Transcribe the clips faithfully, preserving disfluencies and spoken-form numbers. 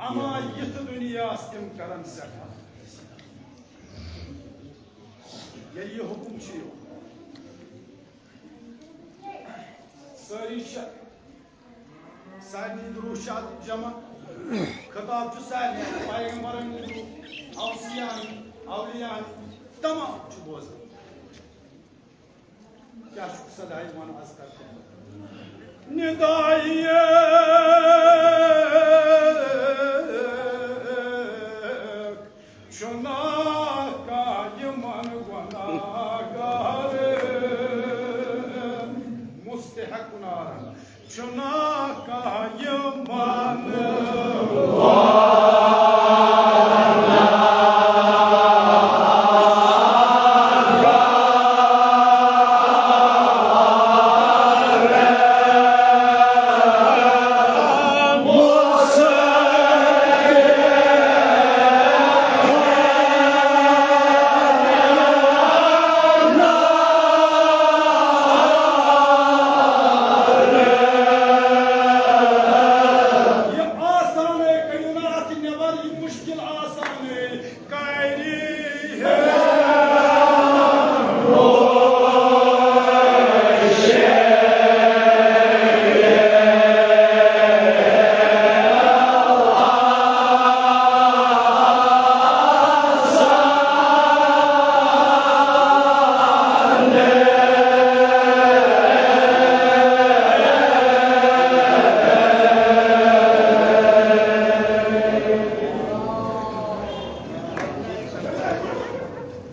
اما یتھ دنیاہس تِم کرن سٮ۪ٹھاہ۔ ییٚلہِ یہِ حُکُم چھُ یِوان، سٲری چھِ، سارنٕے ہُنٛد روح چھُ اَتھ جمع۔ خطاب چھُ سارنٕے، پیغمبرن ہُنٛد روح، اوصیاہن، اولیاہن، تمام چھُ بوزان۔ کیٛاہ چھُکھ صداے وَن از کر؟ ندایہِ چھُنا کانٛہہ یِمن گۄناہگار مستحق گُناہن۔ چھُنا کانٛہہ یِمن یہِ آسانے کٔرِو نا اَتھ نٮ۪بر، یہِ مُشکِل آسانے کٔرِو۔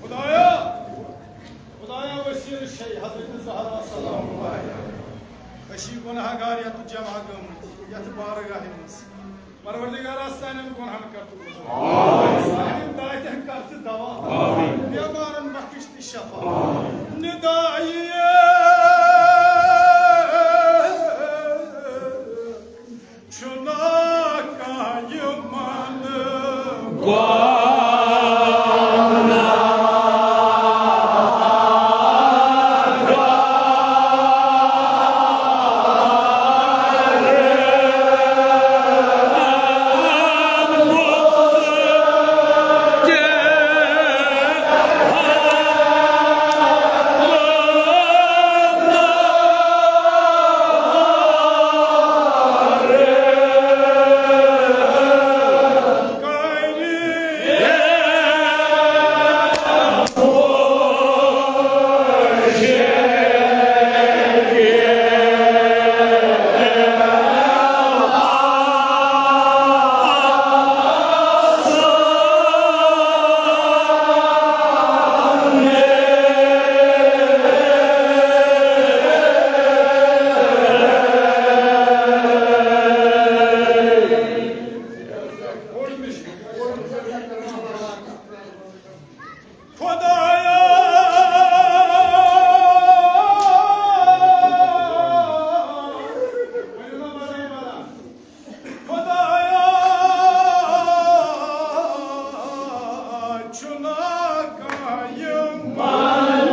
خدایا، خدایا وسیلہٕ چھے حضرت زہرا سلام اللہ علیہا۔ أسی گۄناہگار یتھ جمع گٔمٕتۍ یتھ بارگاہہِ منٛز۔ پروردگارا، سانٮ۪ن گۄناہن کر تہٕ عذر۔ سانٮ۪ن دادٮ۪ن کر تہٕ دوا۔ بیمارن بخش تہٕ شفا۔ ندایہِ چھُنا کانٛہہ یِمن خدایا، خدایا، چھُنا کانٛہہ یِمن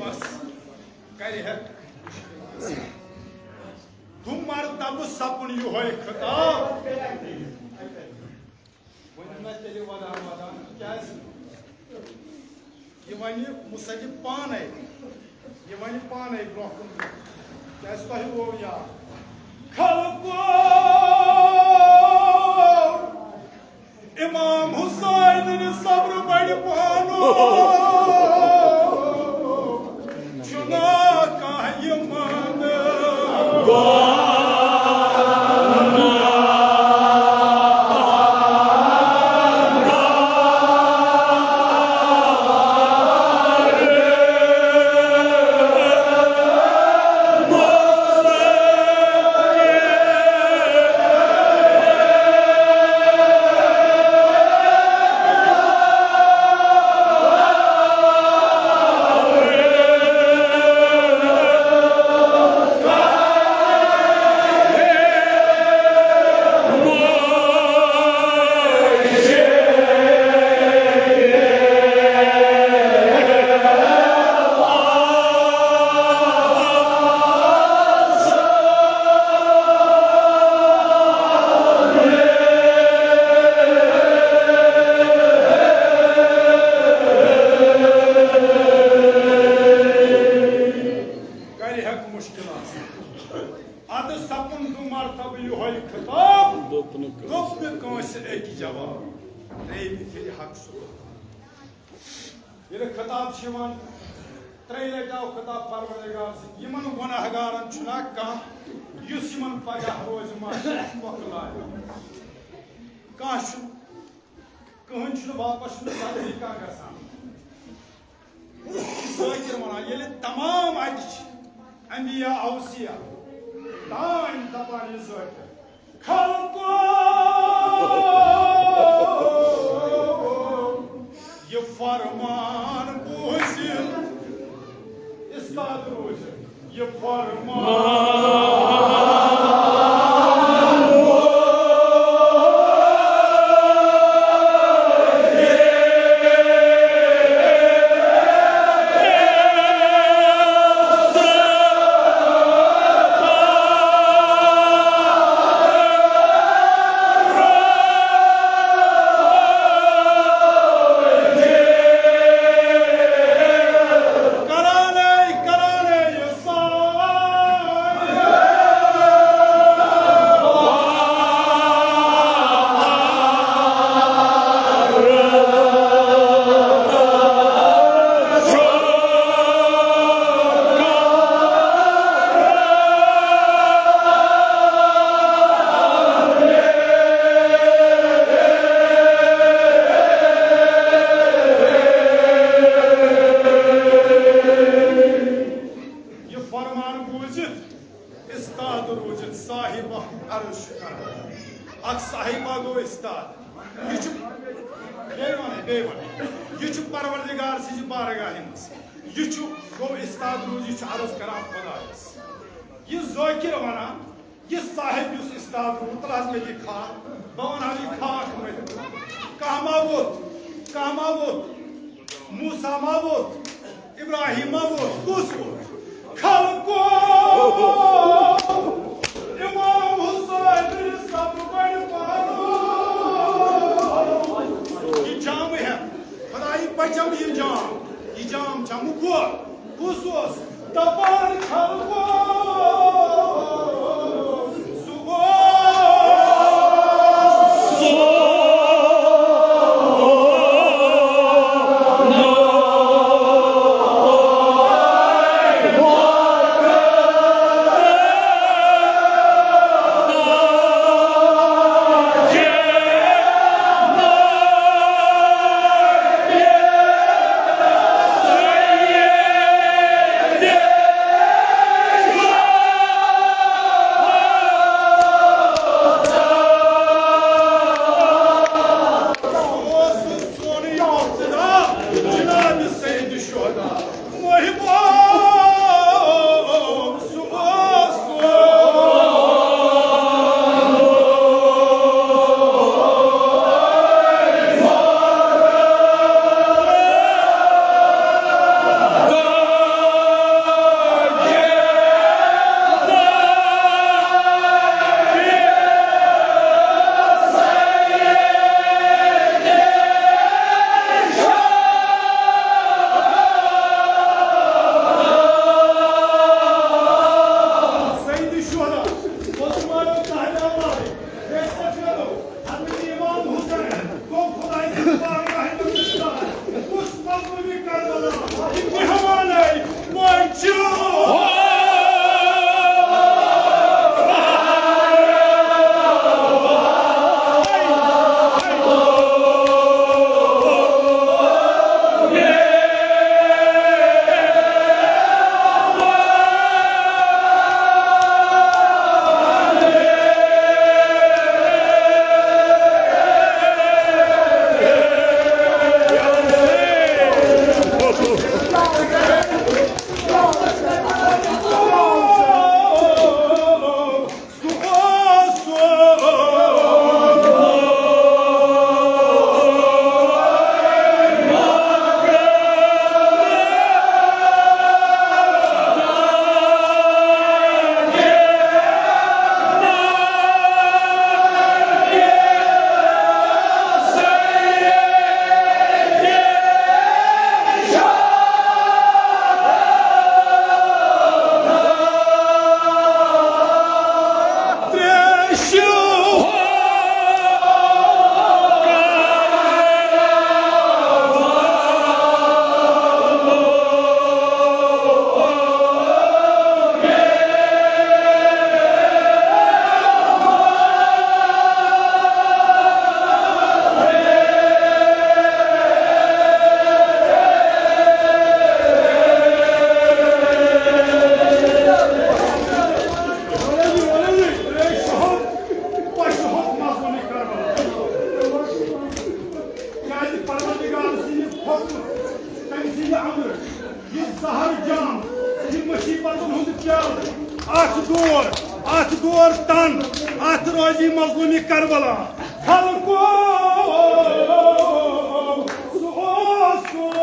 بس، کرِ ہا۔ دُ مرتبہٕ سپُد یِہوٚے خطاب۔ ؤنِو نہ تیٚلہِ ودان ودان، کیٛازِ؟ یہِ وَنہِ مُصنِف پانَے، یہِ وَنہِ پانَے برٛونٛہہ کُن، کیٛازِ تۄہہِ گوٚو یاد۔ خلقو امام حسین ییٚلہِ خطاب چھُ یِوان، ترٛیٚیہِ لٹہِ آو خطاب پروردگار سٕنٛدِ، یِمن گۄناہگارن چھُنہ کانٛہہ یُس یِمن پگاہ روزِ محشرس مۄکلایہِ؟ کانٛہہ چھُنہٕ، کٕہٕنۍ چھُنہٕ واپس، چھُنہٕ سرٕے کانٛہہ گژھان۔ ذٲکِر وَنان، ییٚلہِ تمام اَتہِ چھِ انبیاء اوصیاء، تام دَپان یہِ ذٲکِر، خلقو، یہِ فرمان بوٗزِتھ، استاد روٗزِتھ۔ یہ فرمان کرانے، کرانے، یہ سارے۔ یہ فرمان بوٗزِتھ استاد روٗزِتھ صاحب عرض چھُ کران۔ اکھ صاحبہ گوٚو استاد۔ یہِ چھُ، بیٚیہِ وَنَے، بیٚیہِ وَنَے۔ یہِ چھُ پروردگار سٕنٛزِ بارگاہہِ منٛز۔ یہِ چھُ، گوٚو استاد روٗزِتھ چھُ عرض کران خۄدایَس۔ یہِ ذٲکِر وَنان، یہِ صاحب یُس استاد روٗد، تَلہٕ حظ مےٚ دِ خاک، بہٕ وَنہٕ ہا یہِ خاک مےٚ دِ۔ کانٛہہ ما ووت، کانٛہہ ما ووت، موسیٰ ما ووت، ابراہیم ما ووت، کُس ووت؟ خلقو، امام حسین سب بڑ پہلو۔ یہ جام ہے، خدائی بچم یہ جام، یہ جام چمکو، کُس اوس؟ دپان خلقو، سُہ گوٚو۔ تٔمۍ سٕنٛدِ اندرٕ یہِ زہر جام، یہِ مُصیبتن ہُنٛد پیالہٕ، اتھ دور، اتھ دور تن، اتھ روزی مظلومی کربلا۔ خلقو، سُہ اوس سُہ۔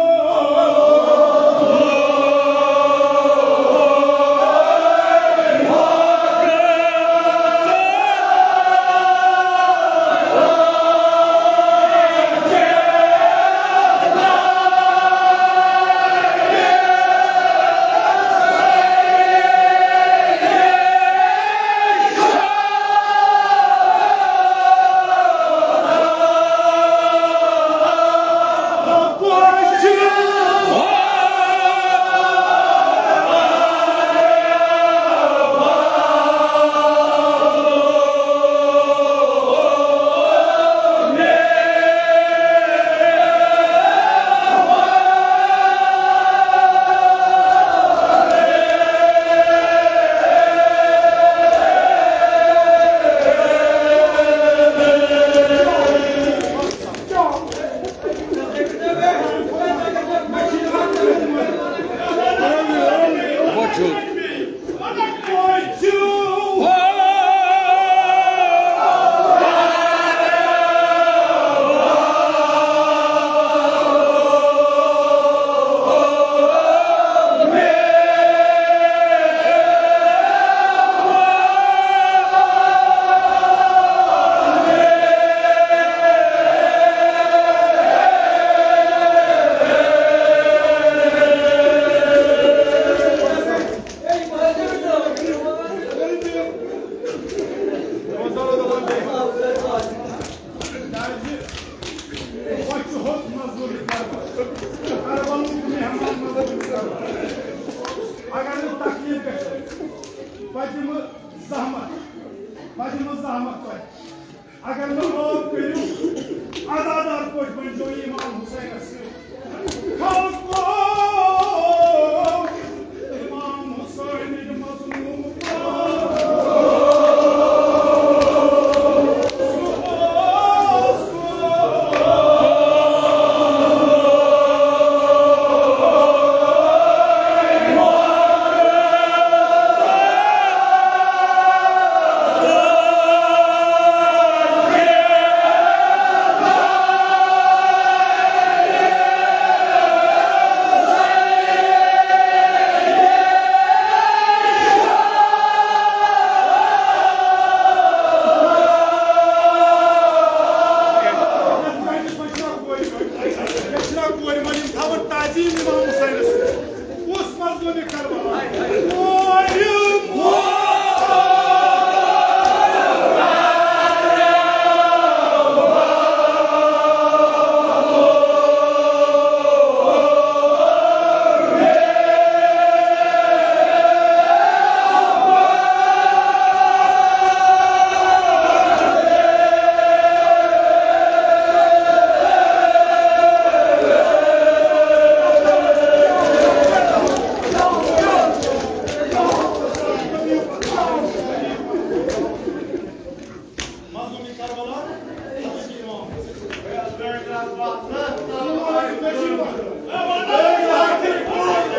اگر نہٕ تکلیف گژھِ، پتہٕ دِمہٕ زحمت، پتہٕ دِمہٕ زحمت تۄہہِ۔ اگر نہٕ معاف کٔرِو، عزادار پٲٹھۍ بٔنۍزیو امام حسینس سۭتۍ۔ خلقو، امام حسین مظلوم۔ تعظیم امام حسینس۔ کُس مظلوم کربلا؟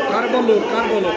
کربلو، کربلو۔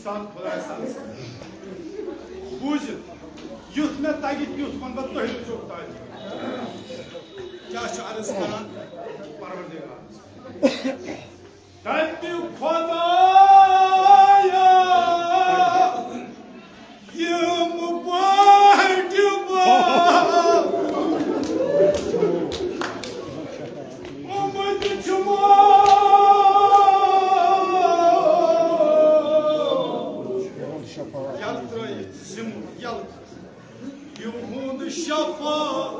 ساتھ خۄداے سٕنٛز بوٗزِتھ، یُتھ مےٚ تَگہِ تیُتھ وَنہٕ بہٕ تۄہہِ، بوٗزِو تۄہہِ۔ کیٛاہ چھُ عرض کران پروردگارَس؟ دَپہِ خۄدایا، یِم پٲٹھۍ بہٕ آمُت چھُمو۔ یَلہٕ ترٛٲیِتھ، ذِمہٕ یَلہٕ۔ یِہُنٛد شفاعت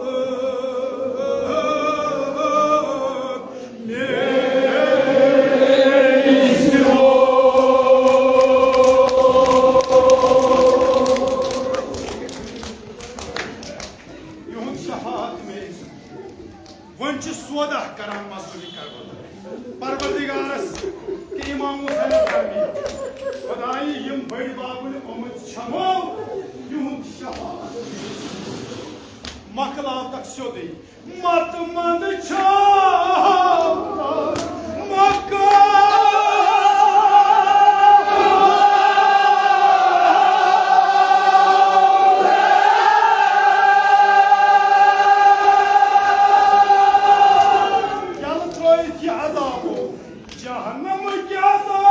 مےٚ دِیو۔ یِہُنٛد شفاعت مےٚ۔ وۄنۍ چھِ سودا کران مظلوم کربلا۔ پروردگارس تہٕ امام حسینس درمیان۔ خدایہِ، یِم بٔڑۍ بابٕنۍ آمٕتۍ چھمو، یِہُنٛد شفاعت۔ مۄکلاو تَتھ سیوٚدُے۔ متہٕ منٛد چھا مکان۔ یَلہٕ ترٛٲوِتھ یہِ عذابو۔ جہنم کیٛاہ زال۔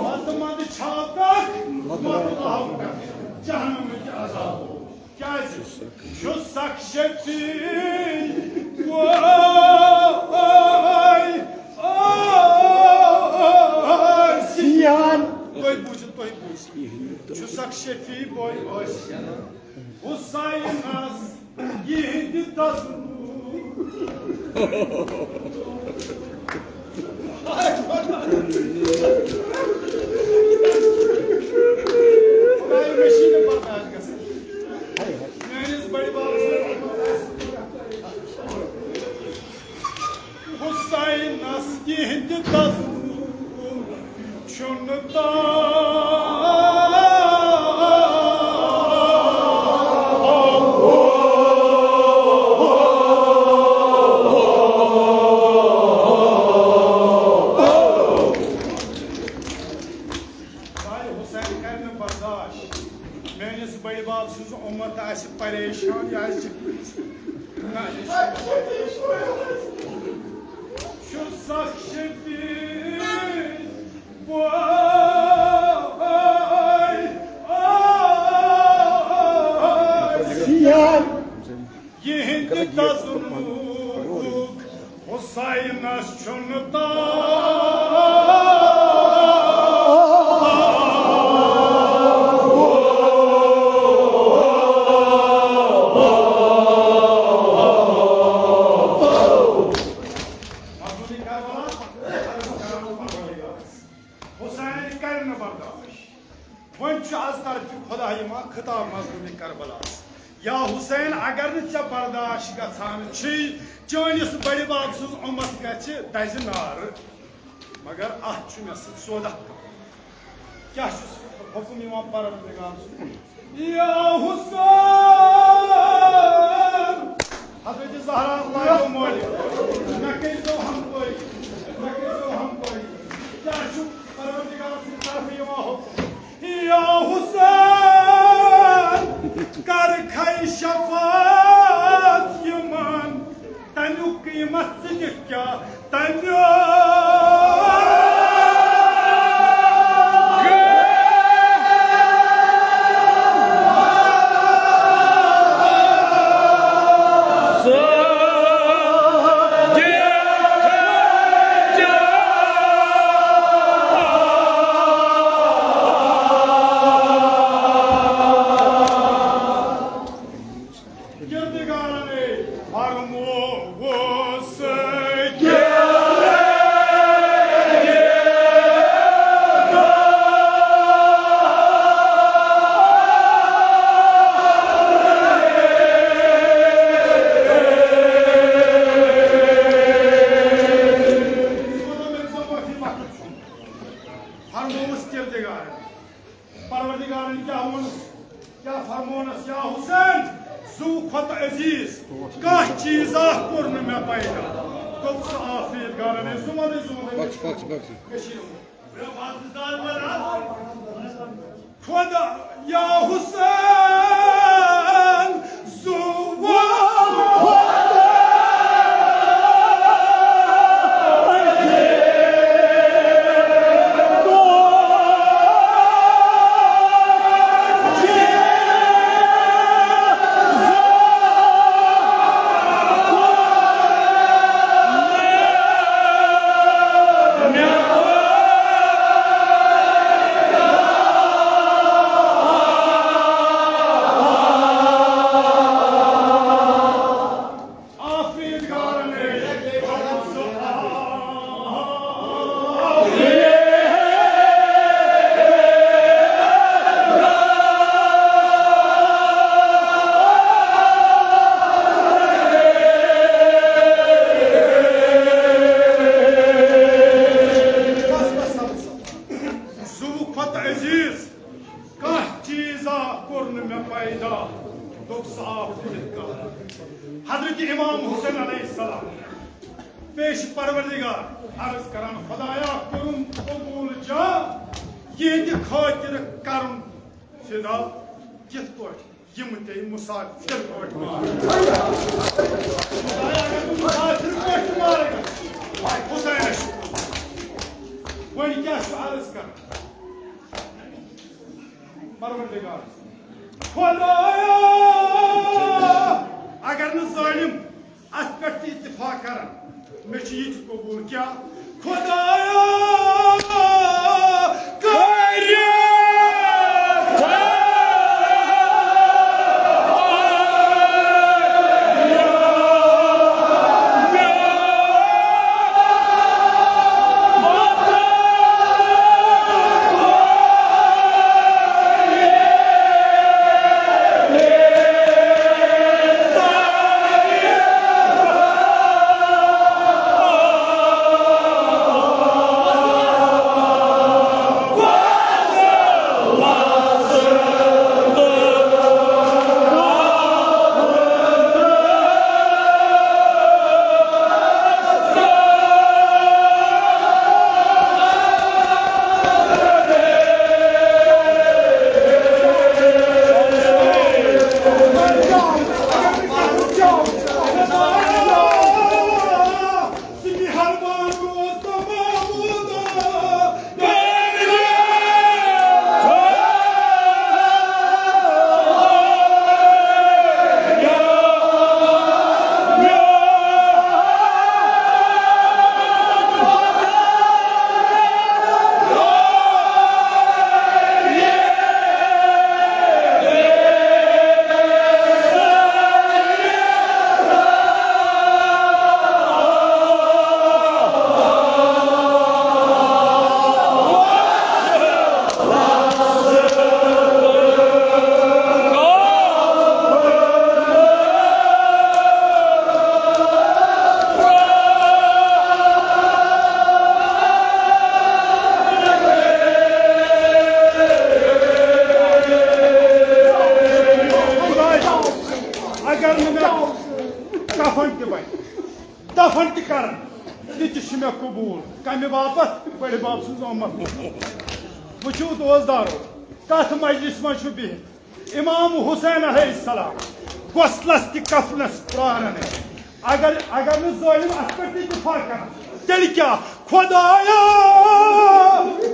متہٕ منٛد چھا تَتھ، مۄکلاو تَتھ۔ جہنم کیٛاہ زال۔ کیٛازِ؟ چھُ سخ شفیع۔ وٲے، وٲے، سیان۔ تُہۍ بوٗزِو، تُہۍ بوٗزِو۔ چھُ سخ شفیع بوے ٲسۍ حسینس یِہِنٛدِ دزنُک۔ خدایہِ، مےٚ چھِی نہٕ برداش گژھان۔ میٲنِس بٔڑِ بابہٕ سٕنٛز حسینس یِہِنٛدِ دزنُک چھُنہٕ تاب۔ حسین کرِ نہٕ برداش۔ میٲنِس بٔڑِ بب سٕنٛز اُمت آسہِ پریشان، یہِ آسہِ نہ، یہِ چھُ سخ شدید۔ بوے، یِہِنٛدِ دزنُک حسینس چھُنہٕ تاب۔ مظلوم کربلا، حسین کرِ نہٕ برداش۔ وۄنۍ چھُ از طرفِ خۄدایہِ ما خطاب مظلوم کربلاس۔ یا حسین، اگر نہٕ ژےٚ برداش گژھان چھُے، چٲنِس بٔڑِ بب سٕنٛز اُمت گژھِ دزِ نارٕ۔ مگر اتھ چھُ مےٚ سۭتۍ سودا کرُن۔ کیٛاہ چھُس حُکُم یِوان پروردگار سُنٛد؟ یا حسین! حضرت زہرا لایو مولہِ، مےٚ کٔرۍزیو ہمکٲری، مےٚ کٔرۍزیو ہمکٲری۔ کیٛاہ چھُ پروردگار سٕنٛدِ طرفہٕ یِوان حُکُم؟ یا حسین! کر کھے شفاعت یِمن، تمیُک قۭمتھ ژٕ دِکھ کیٛاہ؟ تمیُک۔ کردگارن فرمووس۔ فرمووس کردگارن۔ پروردگارن کیٛاہ ووٚنُس؟ کیٛاہ فرمونس؟ یا حسین، زُو کھۄتہٕ عزیٖز کانٛہہ چیٖزا کوٚر نہٕ مےٚ پیدا۔ دوٚپ سُہ آفریٖد گارن، ہے، زُو وَنٕے زُو وَنٕے۔ بخش، بخش، بخش۔ کٔشیٖرِ منٛز۔ خدا یا حسین زُو کھۄتہٕ عزیٖز کانٛہہ چیٖزا کوٚر نہٕ مےٚ پیدا، دوٚپ صاف کٔرِتھ کَتھ۔ حضرت امام حسین علیہ السلام پیش پروردگار عرض کران، خدایا، کوٚرُم قبوٗل جا، یِہنٛدِ خٲطرٕ کرُن فدا کِتھ پٲٹھۍ؟ یِم تہِ مسافر پٲٹھۍ مارٕ۔ خدایا، اگر بہٕ مسافر پٲٹھۍ تہِ مارٕ، حسینس چھُ۔ وۄنۍ کیٛاہ چھُ عرض کران؟ پروردگار، خدایا، اگر نہٕ ظٲلِم اتھ پٮ۪ٹھ تہِ اتفاق کرن، مےٚ چھُ یہِ تہِ قبوٗل۔ کیٛاہ؟ خدایا، کر اگر نہٕ مےٚ کفن تہِ بنہِ، دفن تہِ کرن، تہِ تہِ چھُ مےٚ قبوٗل۔ کمہِ باپتھ؟ بٔڑِ بب سٕنٛز اُمت۔ وٕچھِو دوستدارو، کتھ مجلس منٛز چھُ بِہِتھ امام حسین علیہ السلام، غسلس تہِ کفنس پرارن۔ اگر، اگر نہٕ ظٲلم اتھ پٮ۪ٹھ تہِ اتفاق کرن، تیٚلہِ کیٛاہ؟ خدایا،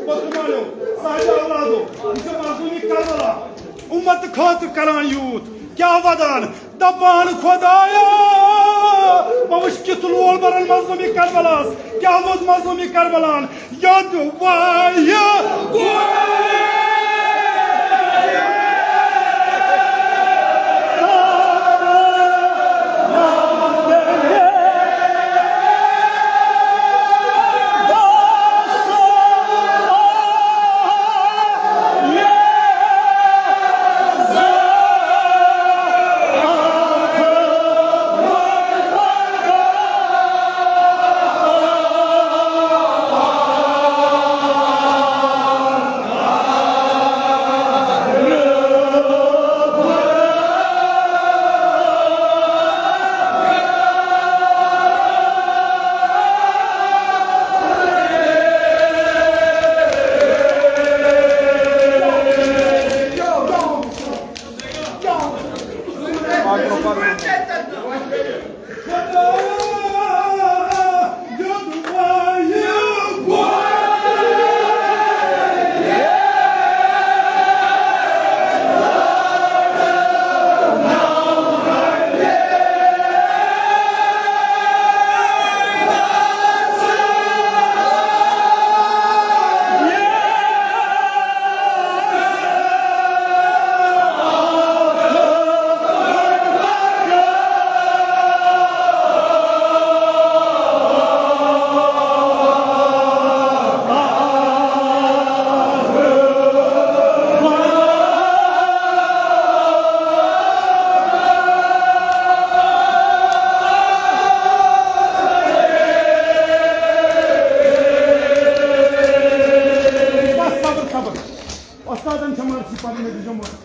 مسلمانو، سانہِ اولادو، یہِ چھِ مظلوٗمی کربلا، اُمت خٲطرٕ کران یوٗت، کیٛاہ ودان؟ دپان، خدایا، بہٕ وٕچھ کیُتھ لول بران مظلوٗمی کربلاہس۔ کیٛاہ ووت مظلوٗمی کربلاہن؟ یوٚد وایہِ بس صبر، صبر۔ وۄستادن چھےٚ مرضی پنٕنۍ، مےٚ دیٖزیو موقعہٕ۔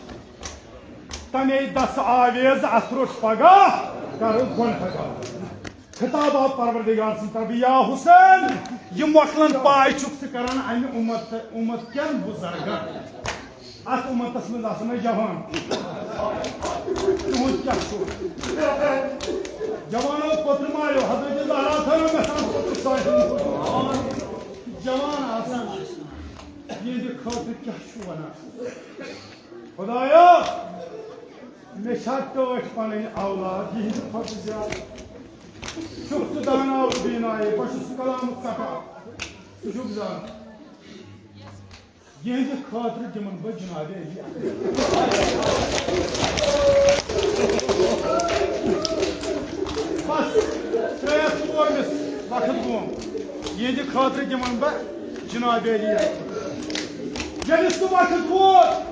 تَمے دَسہٕ آویز اَتھ روٚٹ پگاہ، کَرو گۄنہگار۔ خطاب آو پروردگار سٕنٛدِ طرفہٕ، یا حسین، یہِ مۄکلن پاے چھُکھ ژٕ کران اَمہِ اُمت، اُمت کٮ۪ن بُزرگن۔ اَتھ اُمتس منٛز آسن اَسہِ جوان۔ تُہُنٛد کیٛاہ چھُ؟ جوانو، کوترٕ ماریو، حضرت زہرا تھٲیو مےٚ سان کوترٕ ساحِل۔ جوان آسان، یِہنٛدِ خٲطرٕ کیٛاہ چھُ وَنان؟ خدایا، مےٚ چھا ٹٲٹھۍ پنٕنۍ اولاد یِہنٛدِ کھۄتہٕ زیادٕ؟ چھُکھ ژٕ دانا و بینا، بہٕ چھُس کلامُک ژٹان۔ ژٕ چھُکھ زانان، یِہنٛدِ خٲطرٕ دِمن بہٕ جناب علی۔ بس، ترٛےٚ ژور مِس وقت گوم۔ یِہنٛدِ خٲطرٕ دِمن بہٕ جناب علی۔ ییٚلہِ سُہ وقت ووت،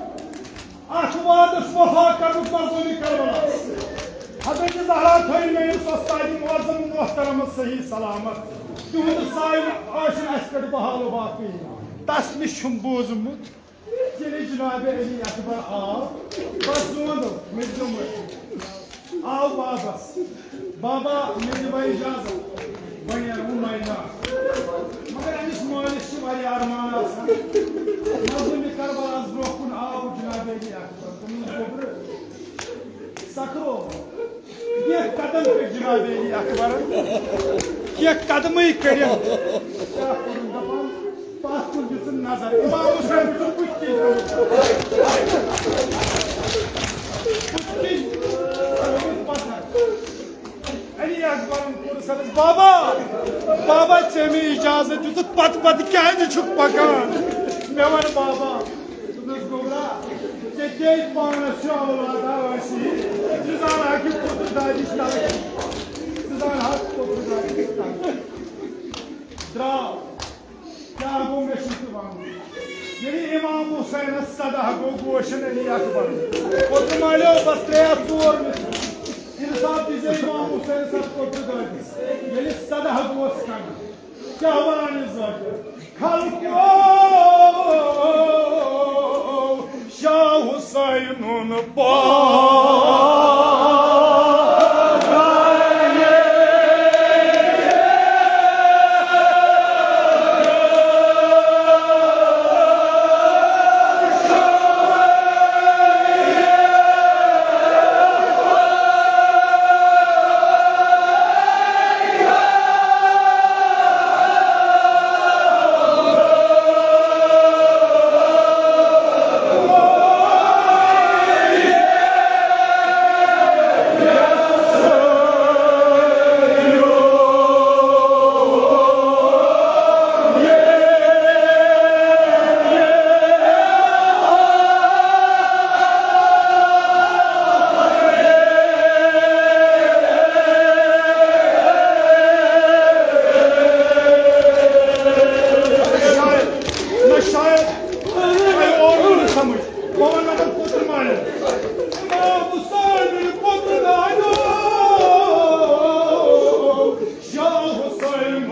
اتھ وعدس وفا کرنُک مظلوم کربلا۔ حضرت زہرا تھٲوِن میٲنِس وۄستادِ معظم محترمس صحیح سلامت۔ تِہُنٛد سایہِ ٲسِن اسہِ پٮ۪ٹھ بحال و باقی۔ تس نِش چھُم بوٗزمُت، ییٚلہِ جناب علی اکبر آو، بس زوندُم، مےٚ دیُتم آو واپس۔ بابا، مےٚ دِ وۄنۍ اجازت، وۄنۍ نیرٕ بہٕ مینار۔ مگر أمِس مٲلِس چھِ واریاہ ارمان آسان۔ مظلومِ کربلاہس برونٛہہ کُن آو جناب علی اکبر، تٔمِس گوٚبرٕ سکرو۔ کینٛہہ قدم کٔڑۍ جناب علی اکبرن، کینٛہہ قدمٕے کٔڑِن۔ کیٛاہ کوٚرُن دپان؟ پتھ کُن دِژٕن نظر۔ امام حسین چھُ بُتھِ کِنۍ ترٛوومُت۔ بُتھِ کِنۍ ترٛوومُت پتھر۔ علی اکبرن کوٚر سرس، بابا، بابا، ژےٚ مےٚ اجازت دیُتُتھ، پتہٕ پتہٕ کیازِ چھُکھ پکان؟ مےٚ وَن بابا۔ دوٚپنَس، گوٚبرا، ژےٚ کیٛازِ پانَس چھُ اولادا ٲسی؟ ژٕ زانہٕ ہا کہِ پوٚتُس دادِش ترقی۔ ژٕ زانہٕ ہا پوٚتُس دادِش ترقی۔ درٛاو۔ کیٛاہ گوٚو مےٚ چھُ ژٕ وَنُن؟ ییٚلہِ امام حسینس سداہ گوٚو، گوشن علی اکبر۔ پوٚتُس مالیو بس ترٛےٚ ہتھ ژور مِس۔ انصاف دیٖزیو امام حسینس اتھ پوٚتُس دٲدِس۔ ییٚلہِ سداہ گوس کنہٕ۔ کیٛاہ وَنان یہِ ذٲکِر؟ خلقو، شاہ حسینُن پاو۔ شاید، نہ شاید، تۄہہِ آو نہٕ سمجھ۔ بہٕ وَنہٕ مگر پوٚتُر مانن۔ امام حسین پوٚتُر مانو۔ شاہ حسین۔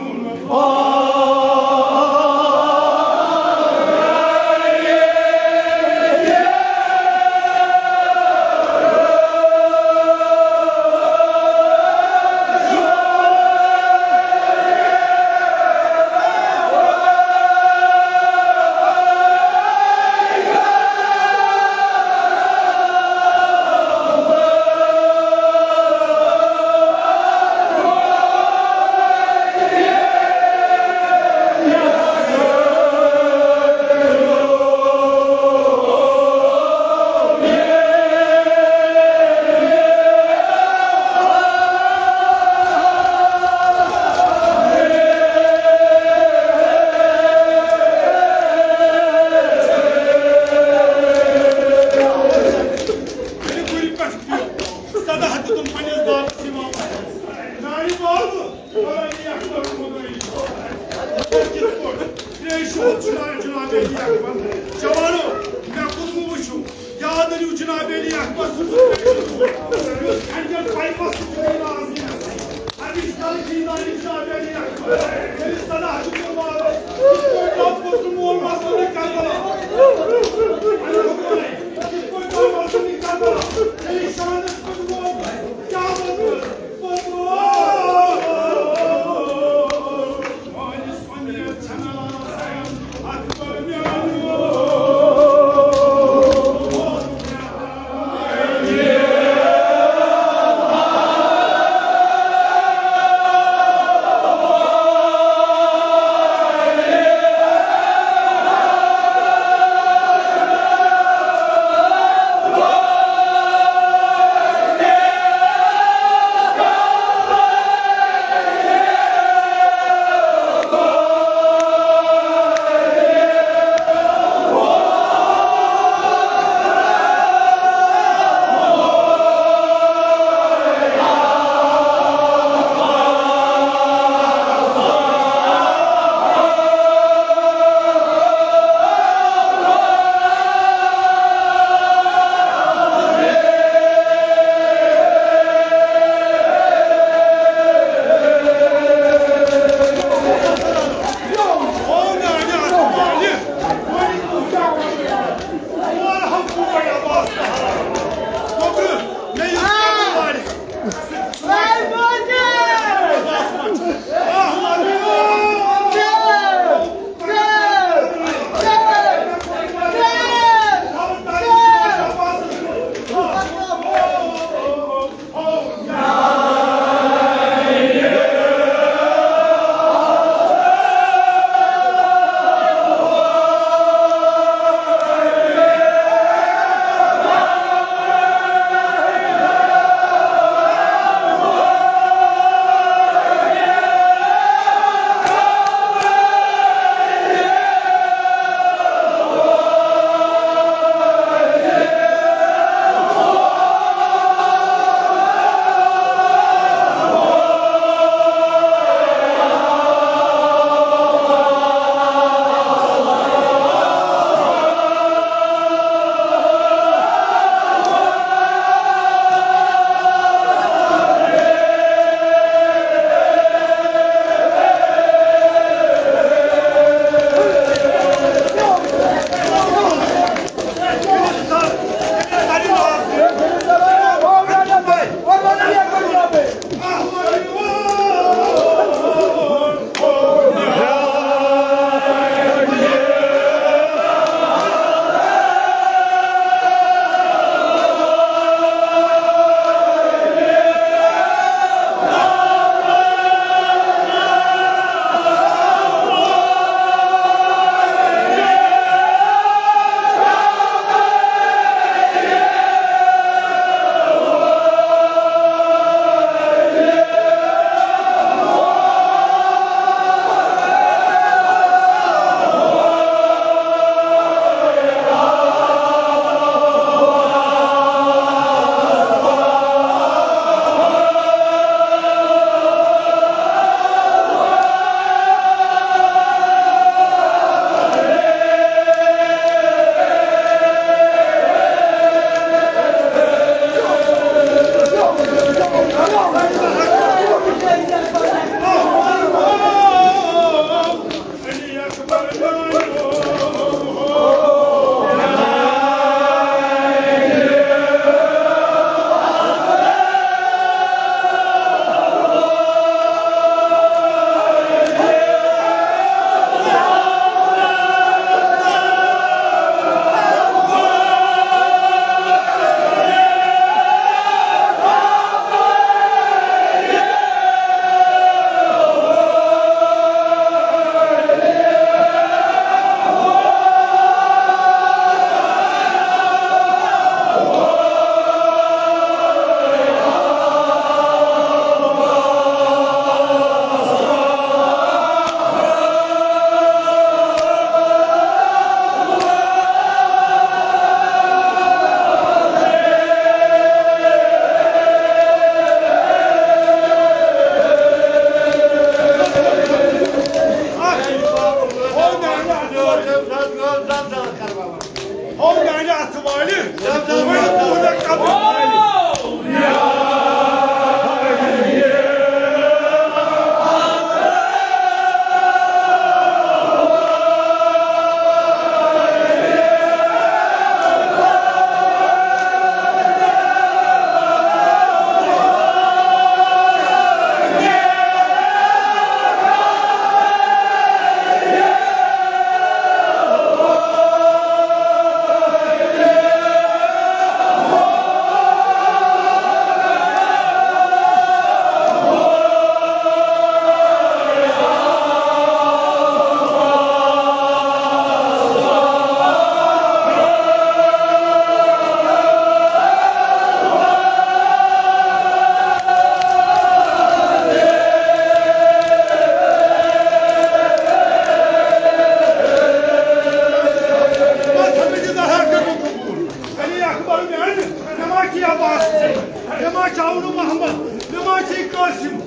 مےٚ ما چھاو نہٕ محمد، مےٚ ما چھے قاسم۔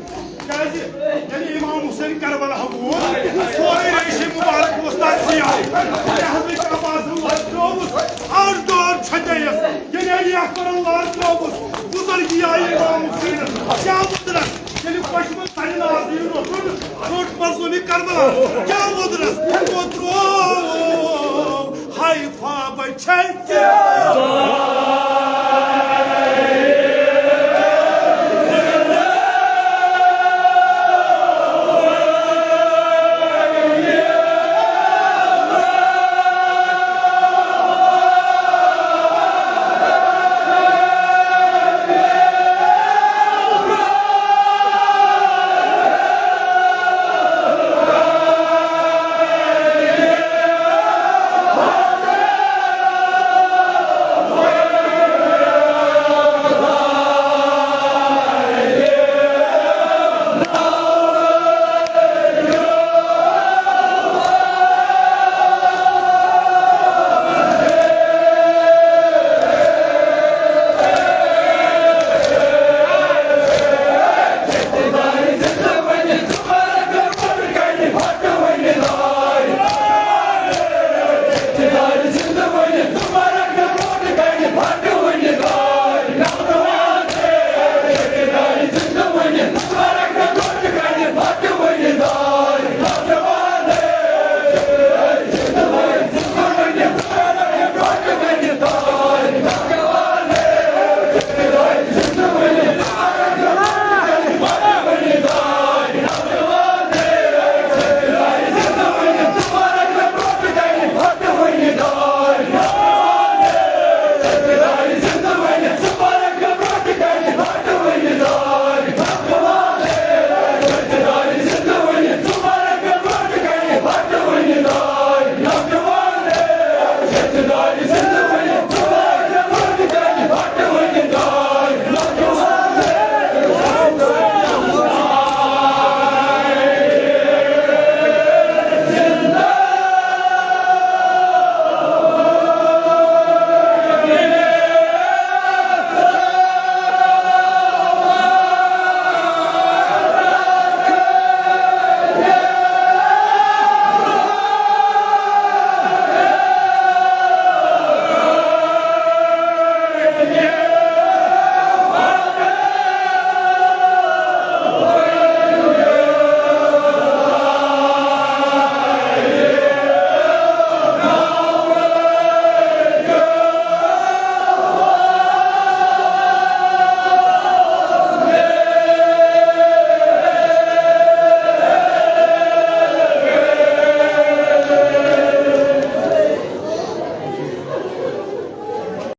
کیازِ ییٚلہِ امام حسین کربلا ووت، سورُے ریشے مبارک اوس تتھ سیاہ۔ ییٚلہِ حضرت عباسن لَتھ ترٲوٕس، اَڑ دور چھۄکییَس۔ ییٚلہِ علی اکبرن لَتھ ترٲوٕس، بُزرگی آیہِ امام حسینس۔ کیٛاہ وُترس؟ ییٚلہِ پشمن سنہِ نازنین روٚٹُن، روٚٹ مظلوٗمِ کربلا۔ کیٛاہ وُترس؟ وُترو ہاے خواب چھے ژےٚ۔